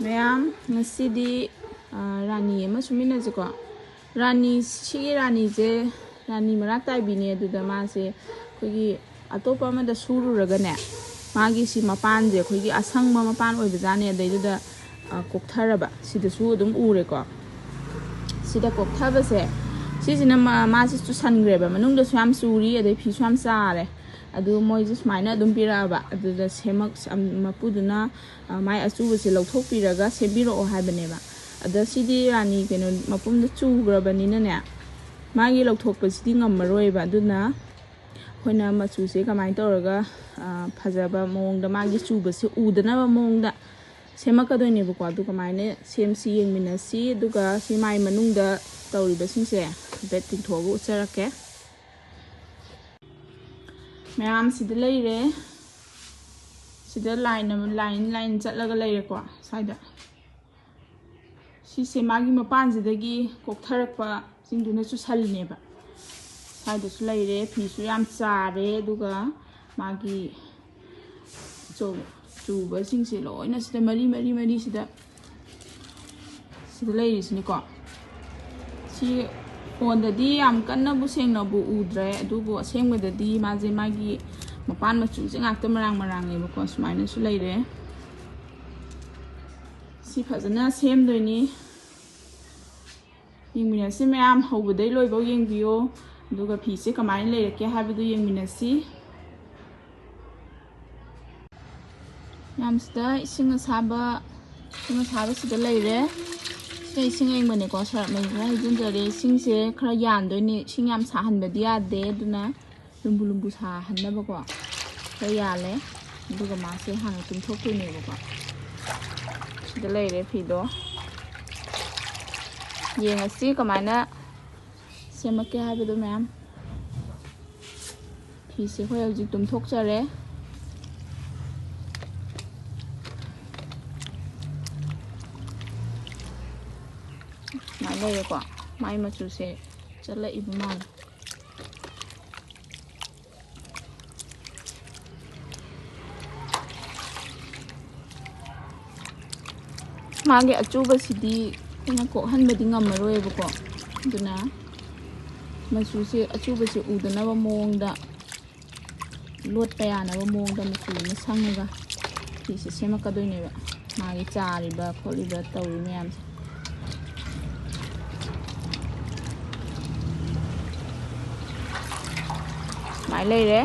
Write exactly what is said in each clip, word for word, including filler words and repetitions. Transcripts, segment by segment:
ꯃꯌꯥꯝ, ꯉꯁꯤꯗꯤ, ꯑ, ꯔꯥꯅꯤ ꯑꯃ ꯁꯨꯃꯤꯟꯅꯁꯤꯀꯣ꯫ ꯔꯥꯅꯤ, ꯁꯤꯒꯤ ꯔꯥꯅꯤꯁꯦ ꯔꯥꯅꯤ ꯃꯔꯥꯛ ꯇꯥꯏꯕꯤꯅꯦ꯫ ꯑꯗꯨꯗ ꯃꯥꯁꯦ ꯑꯩꯈꯣꯏꯒꯤ ꯑꯇꯣꯞꯄ ꯑꯃꯗ ꯁꯨꯔꯨꯔꯒꯅꯦ, ꯃꯥꯒꯤ ꯁꯤ ꯃꯄꯥꯟꯁꯦ ꯑꯩꯈꯣꯏꯒꯤ ꯑꯁꯪꯕ ꯃꯄꯥꯟ ꯑꯣꯏꯕꯖꯥꯠꯅꯦ꯫ ꯑꯗꯩꯗꯨꯗ, ꯑ, ꯀꯣꯛꯊꯔꯕ, ꯁꯤꯗꯁꯨ ꯑꯗꯨꯝ ꯎꯔꯦꯀꯣ꯫ ꯁꯤꯗ ꯀꯣꯛꯊꯕꯁꯦ, ꯁꯤꯁꯤꯅ ꯃꯥ-, ꯃꯥꯁꯦ ꯆꯨꯁꯟꯈ꯭ꯔꯦꯕ, ꯃꯅꯨꯡꯗꯁꯨ ꯌꯥꯝ ꯆꯨꯔꯤ, ꯑꯗꯩ ꯐꯤꯁꯨ ꯌꯥꯝ ꯆꯥꯔꯦ꯫ ꯑꯗꯨ ꯃꯣꯏꯁꯦ ꯁꯨꯃꯥꯏꯅ ꯑꯗꯨꯝ ꯄꯤꯔꯛꯑꯕ꯫ ꯑꯗꯨꯗ ꯁꯦꯝꯃꯛ-, ꯃꯄꯨꯗꯨꯅ, ꯑ, ꯃꯥꯏ ꯑꯆꯨꯕꯁꯦ ꯂꯧꯊꯣꯛꯄꯤꯔꯒ ꯁꯦꯝꯕꯤꯔꯛꯑꯣ ꯍꯥꯏꯕꯅꯦꯕ꯫ ꯑꯗ ꯁꯤꯗꯤ ꯔꯥꯅꯤ ꯀꯩꯅꯣ ꯃꯄꯨꯝꯗ ꯆꯨꯈ꯭ꯔꯕꯅꯤꯅꯅꯦ, ꯃꯥꯒꯤ ꯂꯧꯊꯣꯛꯄꯁꯤꯗꯤ ꯉꯝꯃꯔꯣꯏꯕ꯫ ꯑꯗꯨꯅ ꯑꯩꯈꯣꯏꯅ ꯃꯆꯨꯁꯦ ꯀꯃꯥꯏꯅ ꯇꯧꯔꯒ, ꯑ, ꯐꯖꯕ ꯃꯑꯣꯡꯗ, ꯃꯥꯒꯤ ꯆꯨꯕꯁꯦ ꯎꯗꯅꯕ ꯃꯑꯣꯡꯗ ꯁꯦꯝꯃꯛꯀꯗꯣꯏꯅꯦꯕꯀꯣ꯫ ꯑꯗꯨ ꯀꯃꯥꯏꯅ ꯁꯦꯝꯁꯤ ꯌꯦꯡꯃꯤꯟꯅꯁꯤ꯫ ꯑꯗꯨꯒ ꯁꯤ ꯃꯥꯏ ꯃꯅꯨꯡꯗ ꯇꯧꯔꯤꯕꯁꯤꯡꯁꯦ ꯍꯥꯏꯐꯦꯠ ꯇꯤꯡꯊꯣꯛꯑꯒ ꯎꯠꯆꯔꯛꯀꯦ꯫ ꯃꯌꯥꯝ ꯁꯤꯗ ꯂꯩꯔꯦ꯫ ꯁꯤꯗ line ꯑꯃ, line line ꯆꯠꯂꯒ ꯂꯩꯔꯦꯀꯣ꯫ ꯁ꯭ꯋꯥꯏꯗ ꯁꯤꯁꯦ ꯃꯥꯒꯤ ꯃꯄꯥꯟꯁꯤꯗꯒꯤ ꯀꯣꯛꯊꯔꯛꯄꯁꯤꯡꯗꯨꯅ ꯆꯨꯁꯜꯂꯤꯅꯦꯕ꯫ ꯁ꯭ꯋꯥꯏꯗꯁꯨ ꯂꯩꯔꯦ, ꯐꯤꯁꯨ ꯌꯥꯝ ꯆꯥꯔꯦ, ꯑꯗꯨꯒ ꯃꯥꯒꯤ ꯆꯨ-, ꯆꯨꯕꯁꯤꯡꯁꯦ ꯂꯣꯏꯅ ꯁꯤꯗ ꯃꯔꯤ ꯃꯔꯤ ꯃꯔꯤ ꯁꯤꯗ, ꯁꯤꯗ ꯂꯩꯔꯤꯁꯤꯅꯤꯀꯣ꯫ ꯁꯤ ꯐꯣꯟꯗꯗꯤ ꯌꯥꯝ ꯀꯟꯅꯕꯨ ꯁꯦꯡꯅꯕꯨ ꯎꯗ꯭ꯔꯦ, ꯑꯗꯨꯕꯨ ꯑꯁꯦꯡꯕꯗꯗꯤ ꯃꯥꯁꯦ ꯃꯥꯒꯤ ꯃꯄꯥꯟ ꯃꯆꯨꯁꯦ ꯉꯥꯛꯇ ꯃꯔꯥꯡ ꯃꯔꯥꯡꯅꯦꯕꯀꯣ꯫ ꯁꯨꯃꯥꯏꯅꯁꯨ ꯂꯩꯔꯦ꯫ ꯁꯤ ꯐꯖꯅ ꯁꯦꯝꯗꯣꯏꯅꯤ꯫ ꯌꯦꯡꯃꯤꯟꯅꯁꯤ ꯃꯌꯥꯝ, ꯍꯧꯕꯗꯩ ꯂꯣꯏꯐꯥꯎ ꯌꯦꯡꯕꯤꯌꯣ꯫ ꯑꯗꯨꯒ ꯐꯤꯁꯦ ꯀꯃꯥꯏꯅ ꯂꯩꯔꯛꯀꯦ ꯍꯥꯏꯕꯗꯨ ꯌꯦꯡꯃꯤꯟꯅꯁꯤ꯫ ꯃꯌꯥꯝꯁꯤꯗ ꯏꯁꯤꯡ ꯑꯁꯥꯕ, ꯏꯁꯤꯡ ꯑꯁꯥꯕꯁꯤꯗ ꯂꯩꯔꯦ꯫ ꯁꯤꯗ ꯏꯁꯤꯡ ꯑꯏꯪꯕꯅꯦꯀꯣ, ꯁꯔꯞ ꯃꯍꯤ ꯈꯔ ꯍꯩꯖꯤꯟꯖꯔꯦ꯫ ꯏꯁꯤꯡꯁꯦ ꯈꯔ ꯌꯥꯟꯗꯣꯏꯅꯦ, ꯏꯁꯤꯡ ꯌꯥꯝ ꯁꯥꯍꯟꯕꯗꯤ ꯌꯥꯗꯦ꯫ ꯑꯗꯨꯅ ꯂꯨꯝꯕꯨ ꯂꯨꯝꯕꯨ ꯁꯥꯍꯟꯅꯕꯀꯣ ꯈꯔ ꯌꯥꯜꯂꯦ꯫ ꯑꯗꯨꯒ ꯃꯥꯁꯦ ꯍꯥꯟꯅ ꯇꯨꯝꯊꯣꯛꯇꯣꯏꯅꯦꯕꯀꯣ꯫ ꯁꯤꯗ ꯂꯩꯔꯦ ꯐꯤꯗꯣ꯫ ꯌꯦꯡꯉꯁꯤ ꯀꯃꯥꯏꯅ ꯁꯦꯝꯃꯛꯀꯦ ꯍꯥꯏꯕꯗꯣ ꯃꯌꯥꯝ꯫ ꯐꯤꯁꯦ ꯑꯩꯈꯣꯏ ꯍꯧꯖꯤꯛ ꯇꯨꯝꯊꯣꯛꯆꯔꯦ꯫ ꯁꯨꯃꯥꯏꯅ ꯂꯩꯔꯦꯀꯣ꯫ ꯃꯥꯏ ꯃꯆꯨꯁꯦ ꯆꯠꯂꯛꯏꯕ ꯃꯥꯜꯂꯦ꯫ ꯃꯥꯒꯤ ꯑꯆꯨꯕꯁꯤꯗꯤ ꯑꯩꯈꯣꯏꯅ ꯀꯣꯛꯍꯟꯕꯗꯤ ꯉꯝꯃꯔꯣꯏꯕꯀꯣ, ꯑꯗꯨꯅ ꯃꯆꯨꯁꯦ, ꯑꯆꯨꯕꯁꯦ ꯎꯗꯅꯕ ꯃꯑꯣꯡꯗ, ꯂꯣꯠꯄ ꯌꯥꯅꯕ ꯃꯑꯣꯡꯗ ꯃꯆꯨ ꯑꯃ ꯁꯪꯉꯒ ꯐꯤꯁꯦ ꯁꯦꯝꯃꯛꯀꯗꯣꯏꯅꯦꯕ, ꯃꯥꯒꯤ ꯆꯥꯔꯤꯕ ꯈꯣꯠꯂꯤꯕ ꯇꯧꯔꯤ ꯃꯌꯥꯝꯁꯦ꯫ ꯁꯨꯃꯥꯏꯅ ꯂꯩꯔꯦ꯫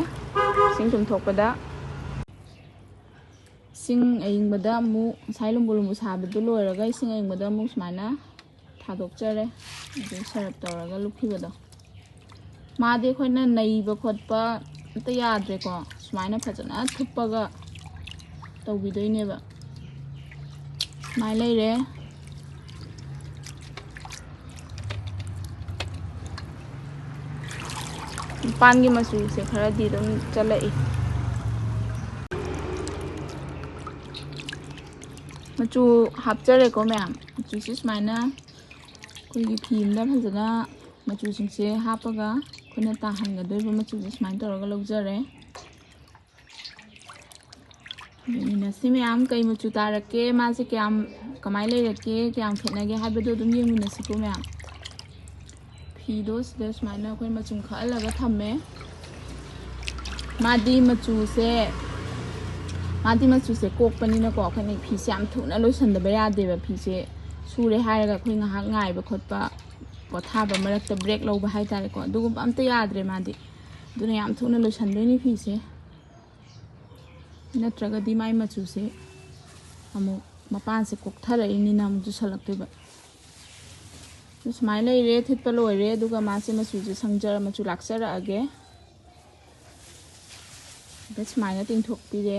ꯏꯁꯤꯡ ꯇꯨꯝꯊꯣꯛꯄꯗ, ꯏꯁꯤꯡ ꯑꯏꯪꯕꯗ ꯑꯃꯨꯛ, ꯉꯁꯥꯏ ꯂꯨꯝꯕꯨ ꯂꯨꯝꯕꯨ ꯁꯥꯕꯗꯨ ꯂꯣꯏꯔꯒ ꯏꯁꯤꯡ ꯑꯏꯪꯕꯗ ꯑꯃꯨꯛ ꯁꯨꯃꯥꯏꯅ ꯊꯥꯗꯣꯛꯆꯔꯦ꯫ ꯑꯗꯨ ꯁꯔꯞ ꯇꯧꯔꯒ ꯂꯨꯞꯈꯤꯕꯗꯣ, ꯃꯥꯗꯤ ꯑꯩꯈꯣꯏꯅ ꯅꯩꯕ ꯈꯣꯠꯄ ꯑꯝꯇ ꯌꯥꯗ꯭ꯔꯦꯀꯣ꯫ ꯁꯨꯃꯥꯏꯅ ꯐꯖꯅ ꯊꯨꯞꯄꯒ ꯇꯧꯕꯤꯗꯣꯏꯅꯦꯕ꯫ ꯁꯨꯃꯥꯏꯅ ꯂꯩꯔꯦ꯫ ꯃꯄꯥꯟꯒꯤ ꯃꯆꯨꯁꯦ ꯈꯔꯗꯤ ꯑꯗꯨꯝ ꯆꯠꯂꯛꯏ꯫ ꯃꯆꯨ ꯍꯥꯞꯆꯔꯦꯀꯣ ꯃꯌꯥꯝ꯫ ꯃꯆꯨꯁꯦ ꯁꯨꯃꯥꯏꯅ ꯑꯩꯈꯣꯏꯒꯤ ꯐꯤ ꯑꯃꯗ ꯐꯖꯅ ꯃꯆꯨꯁꯤꯡꯁꯦ ꯍꯥꯞꯄꯒ ꯑꯩꯈꯣꯏꯅ ꯇꯥꯍꯟꯒꯗꯣꯏꯕ ꯃꯆꯨꯁꯦ ꯁꯨꯃꯥꯏꯅ ꯇꯧꯔꯒ ꯂꯧꯖꯔꯦ꯫ ꯌꯦꯡꯃꯤꯟꯅꯁꯤ ꯃꯌꯥꯝ, ꯀꯩ ꯃꯆꯨ ꯇꯥꯔꯛꯀꯦ, ꯃꯥꯁꯦ ꯀꯌꯥꯝ, ꯀꯃꯥꯏꯅ ꯂꯩꯔꯛꯀꯦ, ꯀꯌꯥꯝ ꯈꯦꯠꯅꯒꯦ ꯍꯥꯏꯕꯗꯣ ꯑꯗꯨꯝ ꯌꯦꯡꯃꯤꯟꯅꯁꯤꯀꯣ ꯃꯌꯥꯝ꯫ ꯐꯤꯗꯣ ꯁꯤꯗ ꯁꯨꯃꯥꯏꯅ ꯑꯩꯈꯣꯏ ꯃꯆꯨꯝ ꯈꯛꯍꯜꯂꯒ ꯊꯝꯃꯦ꯫ ꯃꯥꯗꯤ ꯃꯆꯨꯁꯦ, ꯃꯥꯗꯤ ꯃꯆꯨꯁꯦ ꯀꯣꯛꯄꯅꯤꯅꯀꯣ, ꯑꯩꯈꯣꯏꯅ ꯐꯤꯁꯦ ꯌꯥꯝ ꯊꯨꯅ ꯂꯣꯏꯁꯟꯗꯕ ꯌꯥꯗꯦꯕ꯫ ꯐꯤꯁꯦ ꯁꯨꯔꯦ ꯍꯥꯏꯔꯒ ꯑꯩꯈꯣꯏ ꯉꯥꯏꯍꯥꯛ ꯉꯥꯏꯕ ꯈꯣꯠꯄ, ꯄꯣꯊꯥꯕ ꯃꯔꯛꯇ ꯕ꯭ꯔꯦꯛ ꯂꯧꯕ ꯍꯥꯏꯇꯥꯔꯦꯀꯣ, ꯑꯗꯨꯒꯨꯝꯕ ꯑꯝꯇ ꯌꯥꯗ꯭ꯔꯦ ꯃꯥꯗꯤ꯫ ꯑꯗꯨꯅ ꯌꯥꯝ ꯊꯨꯅ ꯂꯣꯏꯁꯟꯗꯣꯏꯅꯤ ꯐꯤꯁꯦ꯫ ꯅꯠꯇ꯭ꯔꯒꯗꯤ ꯃꯥꯏ ꯃꯆꯨꯁꯦ ꯑꯃꯨꯛ ꯃꯄꯥꯟꯁꯦ ꯀꯣꯛꯊꯔꯛꯏꯅꯤꯅ ꯑꯃꯨꯛ ꯆꯨꯁꯜꯂꯛꯇꯣꯏꯕ꯫ ꯑꯗꯨ ꯁꯨꯃꯥꯏꯅ ꯂꯩꯔꯦ, ꯊꯤꯠꯄ ꯂꯣꯏꯔꯦ꯫ ꯑꯗꯨꯒ ꯃꯥꯁꯦ ꯃꯆꯨꯁꯦ ꯁꯪꯖꯔ-, ꯃꯆꯨ ꯂꯥꯛꯆꯔꯛꯑꯒꯦ꯫ ꯑꯗ ꯁꯨꯃꯥꯏꯅ ꯇꯤꯡꯊꯣꯛꯄꯤꯔꯦ꯫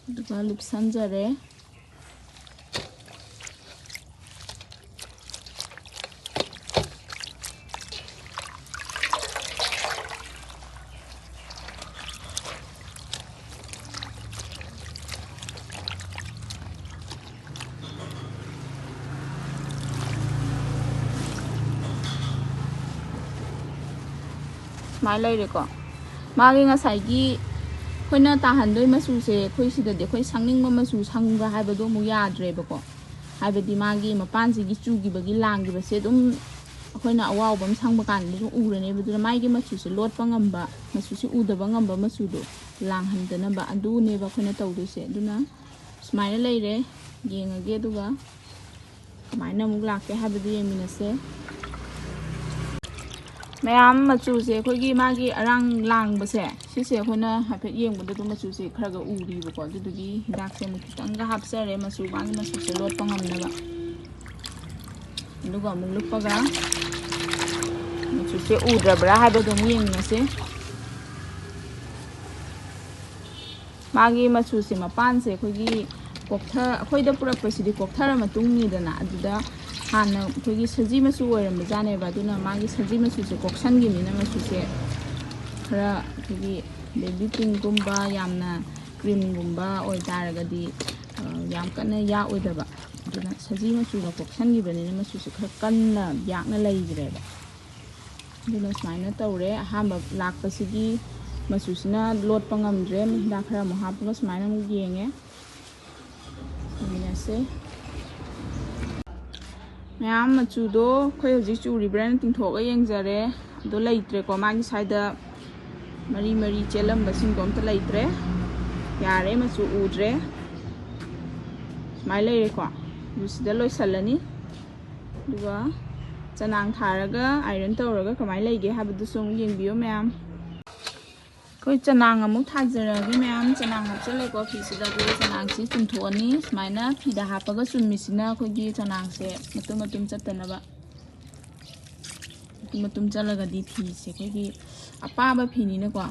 ꯑꯗꯨꯒ ꯂꯨꯞꯁꯟꯖꯔꯦ꯫ ꯁꯨꯃꯥꯏꯅ ꯂꯩꯔꯦꯀꯣ꯫ ꯃꯥꯒꯤ ꯉꯁꯥꯏꯒꯤ ꯑꯩꯈꯣꯏꯅ ꯇꯥꯍꯟꯗꯣꯏ ꯃꯆꯨꯁꯦ, ꯑꯩꯈꯣꯏ ꯁꯤꯗꯗꯤ ꯑꯩꯈꯣꯏ ꯁꯪꯅꯤꯡꯕ ꯃꯆꯨ ꯁꯪꯕ ꯍꯥꯏꯕꯗꯣ ꯑꯃꯨꯛ ꯌꯥꯗ꯭ꯔꯦꯕꯀꯣ꯫ ꯍꯥꯏꯕꯗꯤ ꯃꯥꯒꯤ ꯃꯄꯥꯟꯁꯤꯒꯤ ꯆꯨꯈꯤꯕꯒꯤ ꯂꯥꯡꯈꯤꯕꯁꯦ ꯑꯗꯨꯝ ꯑꯩꯈꯣꯏꯅ ꯑꯋꯥꯎꯕ ꯑꯃ ꯁꯪꯕ ꯀꯥꯟꯗ ꯑꯗꯨꯝ ꯎꯔꯅꯦꯕ꯫ ꯑꯗꯨꯅ ꯃꯥꯒꯤ ꯃꯆꯨꯁꯦ ꯂꯣꯠꯄ ꯉꯝꯕ, ꯃꯆꯨꯁꯦ ꯎꯗꯕ ꯉꯝꯕ ꯃꯆꯨꯗꯣ ꯂꯥꯡꯍꯟꯗꯅꯕ ꯑꯗꯨꯅꯦꯕ ꯑꯩꯈꯣꯏꯅ ꯇꯧꯗꯣꯏꯁꯦ꯫ ꯑꯗꯨꯅ ꯁꯨꯃꯥꯏꯅ ꯂꯩꯔꯦ, ꯌꯦꯡꯉꯒꯦ꯫ ꯑꯗꯨꯒ ꯀꯃꯥꯏꯅ ꯑꯃꯨꯛ ꯂꯥꯛꯀꯦ ꯍꯥꯏꯕꯗꯨ ꯌꯦꯡꯃꯤꯟꯅꯁꯦ꯫ ꯃꯌꯥꯝ, ꯃꯆꯨꯁꯦ ꯑꯩꯈꯣꯏꯒꯤ ꯃꯥꯒꯤ ꯑꯔꯥꯡ ꯂꯥꯡꯕꯁꯦ, ꯁꯤꯁꯦ ꯑꯩꯈꯣꯏꯅ ꯍꯥꯏꯐꯦꯠ ꯌꯦꯡꯕꯗ ꯑꯗꯨꯝ ꯃꯆꯨꯁꯦ ꯈꯔꯒ ꯎꯔꯤꯕꯀꯣ꯫ ꯑꯗꯨꯗꯨꯒꯤ ꯍꯤꯗꯥꯛꯁꯦ ꯑꯃꯨꯛ ꯈꯤꯇꯪꯒ ꯍꯥꯞꯆꯔꯦ, ꯃꯆꯨ, ꯃꯥꯒꯤ ꯃꯆꯨꯁꯦ ꯂꯣꯠꯄ ꯉꯝꯅꯕ꯫ ꯑꯗꯨꯒ ꯑꯃꯨꯛ ꯂꯨꯞꯄꯒ ꯃꯆꯨꯁꯦ ꯎꯗ꯭ꯔꯕ꯭ꯔꯥ ꯍꯥꯏꯕꯗꯣ ꯑꯃꯨꯛ ꯌꯦꯡꯃꯤꯟꯅꯁꯦ꯫ ꯃꯥꯒꯤ ꯃꯆꯨꯁꯦ, ꯃꯄꯥꯟꯁꯦ ꯑꯩꯈꯣꯏꯒꯤ ꯀꯣꯛꯊ-, ꯑꯩꯈꯣꯏꯗ ꯄꯨꯔꯛꯄꯁꯤꯗꯤ ꯀꯣꯛꯊꯔ ꯃꯇꯨꯡꯅꯤꯗꯅ꯫ ꯑꯗꯨꯗ ꯍꯥꯟꯅ ꯑꯩꯈꯣꯏꯒꯤ ꯁꯖꯤ ꯃꯆꯨ ꯑꯣꯏꯔꯝꯕꯖꯥꯠꯅꯦꯕ꯫ ꯑꯗꯨꯅ ꯃꯥꯒꯤ ꯁꯖꯤ ꯃꯆꯨꯁꯦ ꯀꯣꯛꯁꯟꯈꯤꯕꯅꯤꯅ ꯃꯆꯨꯁꯦ ꯈꯔ ꯑꯩꯈꯣꯏꯒꯤ ꯕꯦꯕꯤ ꯄꯤꯡꯒꯨꯝꯕ, ꯌꯥꯝꯅ ꯀ꯭ꯔꯤꯝꯒꯨꯝꯕ ꯑꯣꯏꯇꯥꯔꯒꯗꯤ, ꯑ, ꯌꯥꯝ ꯀꯟꯅ ꯌꯥꯛꯑꯣꯏꯗꯕ꯫ ꯑꯗꯨꯅ ꯁꯖꯤ ꯃꯆꯨꯒ ꯀꯣꯛꯁꯟꯈꯤꯕꯅꯤꯅ ꯃꯆꯨꯁꯦ ꯈꯔ ꯀꯟꯅ ꯌꯥꯛꯅ ꯂꯩꯈ꯭ꯔꯦꯕ꯫ ꯑꯗꯨꯅ ꯁꯨꯃꯥꯏꯅ ꯇꯧꯔꯦ꯫ ꯑꯍꯥꯟꯕ ꯂꯥꯛꯄꯁꯤꯒꯤ ꯃꯆꯨꯁꯤꯅ ꯂꯣꯠꯄ ꯉꯝꯗ꯭ꯔꯦ꯫ ꯍꯤꯗꯥꯛ ꯈꯔ ꯑꯃꯨꯛ ꯍꯥꯞꯄꯒ ꯁꯨꯃꯥꯏꯅ ꯑꯃꯨꯛ ꯌꯦꯡꯉꯦ꯫ ꯌꯦꯡꯃꯤꯟꯅꯁꯦ꯫ ꯃꯌꯥꯝ, ꯃꯆꯨꯗꯣ ꯑꯩꯈꯣꯏ ꯍꯧꯖꯤꯛ ꯆꯨꯔꯤꯕ꯭ꯔꯥꯅ ꯇꯤꯡꯊꯣꯛꯑꯒ ꯌꯦꯡꯖꯔꯦ꯫ ꯑꯗꯣ ꯂꯩꯇ꯭ꯔꯦꯀꯣ, ꯃꯥꯒꯤ ꯁ꯭ꯋꯥꯏꯗ ꯃꯔꯤ ꯃꯔꯤ ꯆꯦꯜꯂꯝꯕꯁꯤꯡꯗꯣ ꯑꯝꯇ ꯂꯩꯇ꯭ꯔꯦ꯫ ꯌꯥꯔꯦ, ꯃꯆꯨ ꯎꯗ꯭ꯔꯦ꯫ ꯁꯨꯃꯥꯏꯅ ꯂꯩꯔꯦꯀꯣ꯫ ꯑꯗꯨ ꯁꯤꯗ ꯂꯣꯏꯁꯜꯂꯅꯤ꯫ ꯑꯗꯨꯒ ꯆꯅꯥꯡ ꯊꯥꯔꯒ, ꯑꯥꯏꯔꯟ ꯇꯧꯔꯒ ꯀꯃꯥꯏꯅ ꯂꯩꯒꯦ ꯍꯥꯏꯕꯗꯨꯁꯨ ꯑꯃꯨꯛ ꯌꯦꯡꯕꯤꯌꯨ ꯃꯌꯥꯝ꯫ ꯑꯩꯈꯣꯏ ꯆꯅꯥꯡ ꯑꯃꯨꯛ ꯊꯥꯖꯔꯒꯦ ꯃꯌꯥꯝ꯫ ꯆꯅꯥꯡ ꯍꯥꯞꯆꯜꯂꯦꯀꯣ ꯐꯤꯁꯤꯗ꯫ ꯑꯗꯨꯒ ꯆꯅꯥꯡꯁꯤ ꯆꯨꯝꯊꯣꯛꯑꯅꯤ꯫ ꯁꯨꯃꯥꯏꯅ ꯐꯤꯗ ꯍꯥꯞꯄꯒ ꯆꯨꯝꯃꯤꯁꯤꯅ ꯑꯩꯈꯣꯏꯒꯤ ꯆꯅꯥꯡꯁꯦ ꯃꯇꯨꯝ ꯃꯇꯨꯝ ꯆꯠꯇꯅꯕ꯫ ꯃꯇꯨꯝ ꯃꯇꯨꯝ ꯆꯠꯂꯒꯗꯤ ꯐꯤꯁꯦ ꯑꯩꯈꯣꯏꯒꯤ ꯑꯄꯥꯕ ꯐꯤꯅꯤꯅꯀꯣ,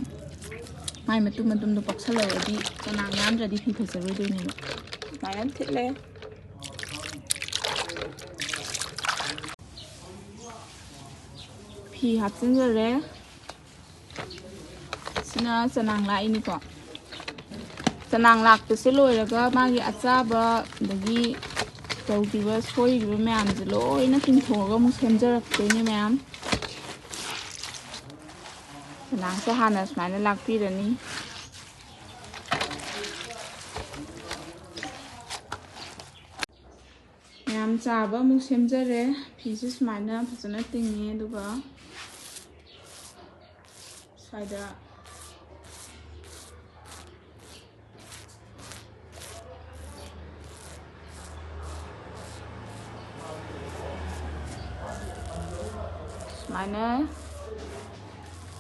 ꯃꯥꯏ ꯃꯇꯨꯝ ꯃꯇꯨꯝꯗꯣ ꯄꯛꯁꯜꯂꯒꯗꯤ ꯆꯅꯥꯡ ꯌꯥꯟꯗ꯭ꯔꯗꯤ ꯐꯤ ꯐꯖꯔꯣꯏꯗꯣꯏꯅꯦꯕ꯫ ꯁꯨꯃꯥꯏꯅ ꯊꯤꯠꯂꯦ꯫ ꯐꯤ ꯍꯥꯞꯆꯤꯟꯖꯔꯦ꯫ ꯁꯤꯅ ꯆꯅꯥꯡ ꯂꯥꯛꯏꯅꯤꯀꯣ꯫ ꯆꯅꯥꯡ ꯂꯥꯛꯄꯁꯦ ꯂꯣꯏꯔꯒ ꯃꯥꯒꯤ ꯑꯆꯥꯕ ꯑꯗꯒꯤ ꯇꯧꯈꯤꯕ ꯁꯣꯏꯈꯤꯕ ꯃꯌꯥꯝꯁꯦ ꯂꯣꯏꯅ ꯇꯤꯡꯊꯣꯛꯑꯒ ꯑꯃꯨꯛ ꯁꯦꯝꯖꯔꯛꯇꯣꯏꯅꯦ ꯃꯌꯥꯝ꯫ ꯆꯅꯥꯡꯁꯦ ꯍꯥꯟꯅ ꯁꯨꯃꯥꯏꯅ ꯂꯥꯛꯄꯤꯔꯅꯤ꯫ ꯆꯥꯕ ꯑꯃꯨꯛ ꯁꯦꯝꯖꯔꯦ꯫ ꯐꯤꯁꯦ ꯁꯨꯃꯥꯏꯅ ꯐꯖꯅ ꯇꯤꯡꯉꯦ, ꯑꯗꯨꯒ ꯁ꯭ꯋꯥꯏꯗ ꯁꯨꯃꯥꯏꯅ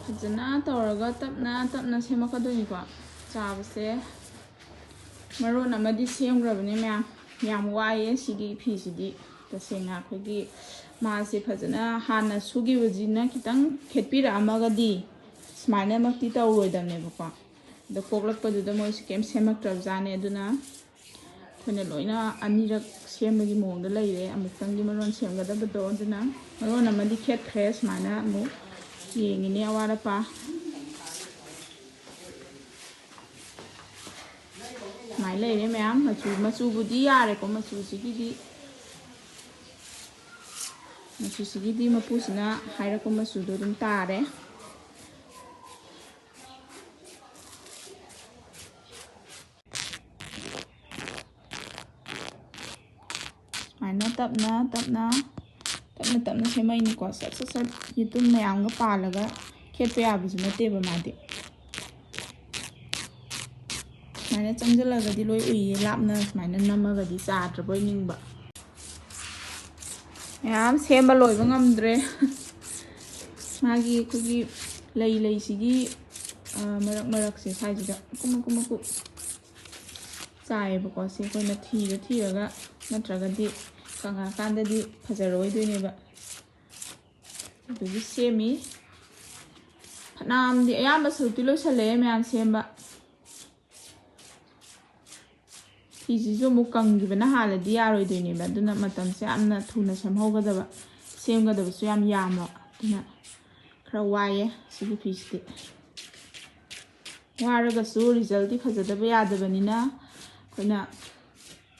ꯐꯖꯅ ꯇꯧꯔꯒ ꯇꯞꯅ ꯇꯞꯅ ꯁꯦꯝꯃꯛꯀꯗꯣꯏꯅꯤꯀꯣ꯫ ꯆꯥꯕꯁꯦ ꯃꯔꯣꯟ ꯑꯃꯗꯤ ꯁꯦꯝꯈ꯭ꯔꯕꯅꯦ ꯃꯌꯥꯝ꯫ ꯌꯥꯝ ꯋꯥꯏꯑꯦ ꯁꯤꯒꯤ ꯐꯤꯁꯤꯗꯤ꯫ ꯇꯁꯦꯡꯅ ꯑꯩꯈꯣꯏꯒꯤ ꯃꯥꯁꯦ ꯐꯖꯅ ꯍꯥꯟꯅ ꯁꯨꯈꯤꯕꯁꯤꯅ ꯈꯤꯇꯪ ꯈꯦꯠꯄꯤꯔꯛꯑꯝꯃꯒꯗꯤ ꯁꯨꯃꯥꯏꯅꯃꯛꯇꯤ ꯇꯧꯔꯣꯏꯗꯕꯅꯦꯕꯀꯣ꯫ ꯑꯗꯣ ꯄꯣꯛꯂꯛꯄꯗꯨꯗ ꯃꯣꯏꯁꯨ ꯀꯩꯝ ꯁꯦꯝꯃꯛꯇ꯭ꯔꯕꯖꯥꯠꯅꯦ꯫ ꯑꯗꯨꯅ ꯑꯩꯈꯣꯏꯅ ꯂꯣꯏꯅ ꯑꯅꯤꯔꯛ ꯁꯦꯝꯕꯒꯤ ꯃꯑꯣꯡꯗ ꯂꯩꯔꯦ꯫ ꯑꯃꯨꯛꯇꯪꯒꯤ ꯃꯔꯣꯟ ꯁꯦꯝꯒꯗꯕꯗꯣ, ꯑꯗꯨꯅ ꯃꯔꯣꯟ ꯑꯃꯗꯤ ꯈꯦꯠꯈ꯭ꯔꯦ꯫ ꯁꯨꯃꯥꯏꯅ ꯑꯃꯨꯛ ꯌꯦꯡꯉꯤꯅꯦ ꯑꯋꯥꯠ ꯑꯄꯥ꯫ ꯁꯨꯃꯥꯏꯅ ꯂꯩꯔꯦ ꯃꯌꯥꯝ꯫ ꯃꯆꯨ, ꯃꯆꯨꯕꯨꯗꯤ ꯌꯥꯔꯦꯀꯣ, ꯃꯆꯨꯁꯤꯒꯤꯗꯤ, ꯃꯆꯨꯁꯤꯒꯤꯗꯤ ꯃꯄꯨꯁꯤꯅ ꯍꯥꯏꯔꯛꯄ ꯃꯆꯨꯗꯣ ꯑꯗꯨꯝ ꯇꯥꯔꯦ꯫ ꯁꯨꯃꯥꯏꯅ ꯇꯞꯅ ꯇꯞꯅ, ꯇꯞꯅ ꯇꯞꯅ ꯁꯦꯝꯃꯛꯏꯅꯤꯀꯣ꯫ ꯁꯠ ꯁꯠ ꯁꯠ ꯌꯦꯇꯨꯝ ꯃꯌꯥꯝꯒ ꯄꯥꯜꯂꯒ ꯈꯦꯠꯄ ꯌꯥꯕꯁꯨ ꯅꯠꯇꯦꯕ ꯃꯥꯗꯤ꯫ ꯁꯨꯃꯥꯏꯅ ꯆꯪꯁꯤꯜꯂꯒꯗꯤ ꯂꯣꯏ ꯎꯏꯌꯦ, ꯂꯥꯞꯅ ꯁꯨꯃꯥꯏꯅ ꯅꯝꯃꯒꯗꯤ ꯆꯥꯗ꯭ꯔꯕꯣꯏ ꯅꯤꯡꯕ꯫ ꯃꯌꯥꯝ ꯁꯦꯝꯕ ꯂꯣꯏꯕ ꯉꯝꯗ꯭ꯔꯦ꯫ ꯃꯥꯒꯤ ꯑꯩꯈꯣꯏꯒꯤ ꯂꯩ, ꯂꯩꯁꯤꯒꯤ, ꯑ, ꯃꯔꯛ ꯃꯔꯛꯁꯦ ꯁ꯭ꯋꯥꯏꯁꯤꯗ ꯃꯀꯨꯞ ꯃꯀꯨꯞ ꯃꯀꯨꯞ ꯆꯥꯏꯌꯦꯕꯀꯣ꯫ ꯁꯤ ꯑꯩꯈꯣꯏꯅ ꯊꯤꯔ ꯊꯤꯔꯒ, ꯅꯠꯇ꯭ꯔꯒꯗꯤ ꯀꯪꯉꯛꯑꯀꯥꯟꯗꯗꯤ ꯐꯖꯔꯣꯏꯗꯣꯏꯅꯦꯕ꯫ ꯑꯗꯨꯒꯤ ꯁꯦꯝꯃꯤ꯫ ꯐꯅꯌꯥꯝꯗꯤ, ꯑꯌꯥꯝꯕ ꯁꯔꯨꯛꯇꯤ ꯂꯣꯏꯁꯜꯂꯛꯑꯦ ꯃꯌꯥꯝ ꯁꯦꯝꯕ꯫ ꯐꯤꯁꯤꯁꯨ ꯑꯃꯨꯛ ꯀꯪꯈꯤꯕꯅ ꯍꯥꯜꯂꯗꯤ ꯌꯥꯔꯣꯏꯗꯣꯏꯅꯦꯕ꯫ ꯑꯗꯨꯅ ꯃꯇꯝꯁꯦ ꯌꯥꯝꯅ ꯊꯨꯅ ꯁꯦꯝꯍꯧꯒꯗꯕ, ꯁꯦꯝꯒꯗꯕꯁꯨ ꯌꯥꯝ ꯌꯥꯝꯕ꯫ ꯑꯗꯨꯅ ꯈꯔ ꯋꯥꯏꯌꯦ ꯁꯤꯒꯤ ꯐꯤꯁꯤꯗꯤ꯫ ꯋꯥꯔꯒꯁꯨ resultꯇꯤ ꯐꯖꯗꯕ ꯌꯥꯗꯕꯅꯤꯅ ꯑꯩꯈꯣꯏꯅ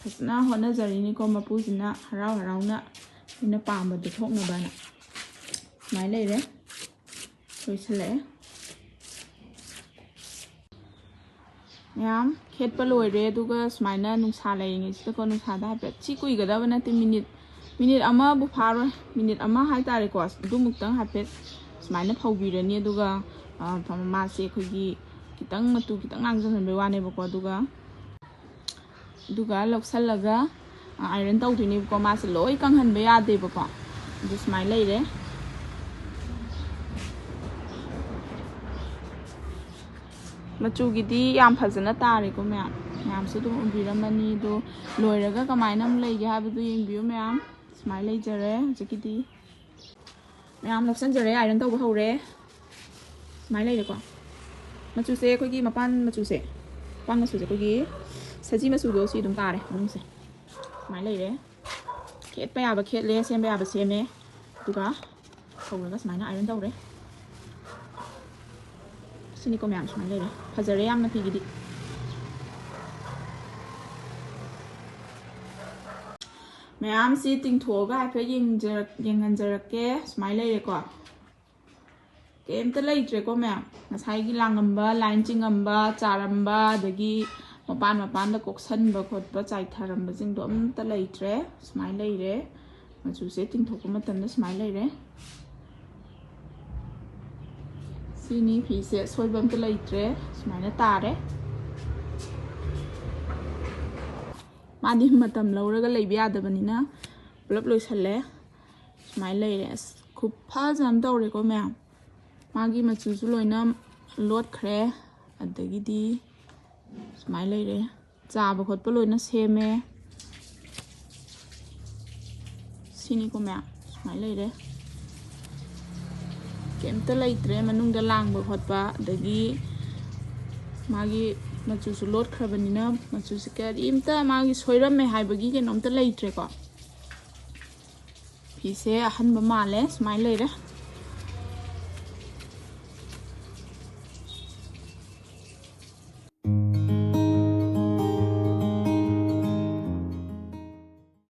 ꯐꯖꯅ ꯍꯣꯠꯅꯖꯔꯤꯅꯤꯀꯣ꯫ ꯃꯄꯨꯁꯤꯅ ꯍꯔꯥꯎ ꯍꯔꯥꯎꯅ ꯑꯩꯈꯣꯏꯅ ꯄꯥꯝꯕꯗꯣ ꯊꯣꯛꯅꯕꯅ꯫ ꯁꯨꯃꯥꯏꯅ ꯂꯩꯔꯦ꯫ ꯂꯣꯏꯁꯤꯜꯂꯛꯑꯦ꯫ ꯃꯌꯥꯝ ꯈꯦꯠꯄ ꯂꯣꯏꯔꯦ꯫ ꯑꯗꯨꯒ ꯁꯨꯃꯥꯏꯅ ꯅꯨꯡꯁꯥ ꯂꯩꯔꯤꯉꯩꯁꯤꯗꯀꯣ, ꯅꯨꯡꯁꯥꯗ ꯍꯥꯏꯐꯦꯠ, ꯁꯤ ꯀꯨꯏꯒꯗꯕ ꯅꯠꯇꯦ, ꯃꯤꯅꯤꯠ ꯃꯤꯅꯤꯠ ꯑꯃꯕꯨ ꯐꯥꯔꯣꯏ, ꯃꯤꯅꯤꯠ ꯑꯃ ꯍꯥꯏꯇꯥꯔꯦꯀꯣ, ꯑꯗꯨꯃꯨꯛꯇꯪ ꯍꯥꯏꯐꯦꯠ ꯁꯨꯃꯥꯏꯅ ꯐꯧꯕꯤꯔꯅꯤ꯫ ꯑꯗꯨꯒ ꯃꯥꯁꯦ ꯑꯩꯈꯣꯏꯒꯤ ꯈꯤꯇꯪ ꯃꯇꯨ ꯈꯤꯇꯪ ꯉꯥꯡꯁꯤꯟꯍꯟꯕꯩ ꯋꯥꯅꯦꯕꯀꯣ꯫ ꯑꯗꯨꯒ ꯑꯗꯨꯒ ꯂꯧꯁꯜꯂꯒ ꯑꯥꯏꯔꯟ ꯇꯧꯗꯣꯏꯅꯦꯕꯀꯣ꯫ ꯃꯥꯁꯦ ꯂꯣꯏ ꯀꯪꯍꯟꯕ ꯌꯥꯗꯦꯕꯀꯣ꯫ ꯑꯗꯨ ꯁꯨꯃꯥꯏꯅ ꯂꯩꯔꯦ꯫ ꯃꯆꯨꯒꯤꯗꯤ ꯌꯥꯝ ꯐꯖꯅ ꯇꯥꯔꯦꯀꯣ ꯃꯌꯥꯝ꯫ ꯃꯌꯥꯝꯁꯨ ꯑꯗꯨꯝ ꯎꯕꯤꯔꯝꯃꯅꯤ꯫ ꯑꯗꯣ ꯂꯣꯏꯔꯒ ꯀꯃꯥꯏꯅ ꯑꯃꯨꯛ ꯂꯩꯒꯦ ꯍꯥꯏꯕꯗꯨ ꯌꯦꯡꯕꯤꯌꯨ ꯃꯌꯥꯝ꯫ ꯁꯨꯃꯥꯏꯅ ꯂꯩꯖꯔꯦ ꯍꯧꯖꯤꯛꯀꯤꯗꯤ꯫ ꯃꯌꯥꯝ ꯂꯧꯁꯟꯖꯔꯦ, ꯑꯥꯏꯔꯟ ꯇꯧꯕ ꯍꯧꯔꯦ꯫ ꯁꯨꯃꯥꯏꯅ ꯂꯩꯔꯦꯀꯣ꯫ ꯃꯆꯨꯁꯦ ꯑꯩꯈꯣꯏꯒꯤ ꯃꯄꯥꯟ ꯃꯆꯨꯁꯦ, ꯃꯄꯥꯟ ꯃꯆꯨꯁꯦ ꯑꯩꯈꯣꯏꯒꯤ ꯁꯖꯤ ꯃꯆꯨꯗꯣ ꯁꯤ ꯑꯗꯨꯝ ꯇꯥꯔꯦ ꯃꯅꯨꯡꯁꯦ꯫ ꯁꯨꯃꯥꯏꯅ ꯂꯩꯔꯦ꯫ ꯈꯦꯠꯄ ꯌꯥꯕ ꯈꯦꯠꯂꯦ, ꯁꯦꯝꯕ ꯌꯥꯕ ꯁꯦꯝꯃꯦ꯫ ꯑꯗꯨꯒ ꯍꯧꯔꯒ ꯁꯨꯃꯥꯏꯅ ꯑꯥꯏꯔꯟ ꯇꯧꯔꯦ꯫ ꯁꯤꯅꯤꯀꯣ ꯃꯌꯥꯝ, ꯁꯨꯃꯥꯏꯅ ꯂꯩꯔꯦ꯫ ꯐꯖꯔꯦ ꯌꯥꯝꯅ ꯐꯤꯒꯤꯗꯤ꯫ ꯃꯌꯥꯝꯁꯤ ꯇꯤꯡꯊꯣꯛꯑꯒ ꯍꯥꯏꯐꯦꯠ ꯌꯦꯡꯖꯔꯛ-, ꯌꯦꯡꯍꯟꯖꯔꯛꯀꯦ꯫ ꯁꯨꯃꯥꯏꯅ ꯂꯩꯔꯦꯀꯣ꯫ ꯀꯩꯝꯇ ꯂꯩꯇ꯭ꯔꯦꯀꯣ ꯃꯌꯥꯝ꯫ ꯉꯁꯥꯏꯒꯤ ꯂꯥꯡꯉꯝꯕ, ꯂꯥꯏꯟ ꯆꯤꯡꯉꯝꯕ, ꯆꯥꯔꯝꯕ, ꯑꯗꯒꯤ ꯃꯄꯥꯟ ꯃꯄꯥꯟꯗ ꯀꯣꯛꯁꯟꯕ ꯈꯣꯠꯄ, ꯆꯥꯏꯊꯔꯝꯕꯁꯤꯡꯗꯣ ꯑꯝꯇ ꯂꯩꯇ꯭ꯔꯦ꯫ ꯁꯨꯃꯥꯏꯅ ꯂꯩꯔꯦ꯫ ꯃꯆꯨꯁꯦ ꯇꯤꯡꯊꯣꯛꯄ ꯃꯇꯝꯗ ꯁꯨꯃꯥꯏꯅ ꯂꯩꯔꯦ꯫ ꯁꯤꯅꯤ ꯐꯤꯁꯦ, ꯑꯁꯣꯏꯕ ꯑꯝꯇ ꯂꯩꯇ꯭ꯔꯦ꯫ ꯁꯨꯃꯥꯏꯅ ꯇꯥꯔꯦ꯫ ꯃꯥꯗꯤ ꯃꯇꯝ ꯂꯧꯔꯒ ꯂꯩꯕ ꯌꯥꯗꯕꯅꯤꯅ ꯄꯨꯂꯞ ꯂꯣꯏꯁꯜꯂꯦ꯫ ꯁꯨꯃꯥꯏꯅ ꯂꯩꯔꯦ꯫ ꯑꯁ, ꯈꯨꯐꯖ ꯑꯃ ꯇꯧꯔꯦꯀꯣ ꯃꯌꯥꯝ꯫ ꯃꯥꯒꯤ ꯃꯆꯨꯁꯨ ꯂꯣꯏꯅ ꯂꯣꯠꯈ꯭ꯔꯦ꯫ ꯑꯗꯒꯤꯗꯤ ꯁꯨꯃꯥꯏꯅ ꯂꯩꯔꯦ꯫ ꯆꯥꯕ ꯈꯣꯠꯄ ꯂꯣꯏꯅ ꯁꯦꯝꯃꯦ꯫ ꯁꯤꯅꯤꯀꯣ ꯃꯌꯥꯝ, ꯁꯨꯃꯥꯏꯅ ꯂꯩꯔꯦ꯫ ꯀꯩꯝꯇ ꯂꯩꯇ꯭ꯔꯦ ꯃꯅꯨꯡꯗ ꯂꯥꯡꯕ ꯈꯣꯠꯄ, ꯑꯗꯒꯤ ꯃꯥꯒꯤ ꯃꯆꯨꯁꯨ ꯂꯣꯠꯈ꯭ꯔꯕꯅꯤꯅ ꯃꯆꯨꯁꯦ ꯀꯔꯤꯝꯇ ꯃꯥꯒꯤ ꯁꯣꯏꯔꯝꯃꯦ ꯍꯥꯏꯕꯒꯤ ꯀꯩꯅꯣꯝꯇ ꯂꯩꯇ꯭ꯔꯦꯀꯣ꯫ ꯐꯤꯁꯦ ꯑꯍꯟꯕ ꯃꯥꯜꯂꯦ꯫ ꯁꯨꯃꯥꯏꯅ ꯂꯩꯔꯦ꯫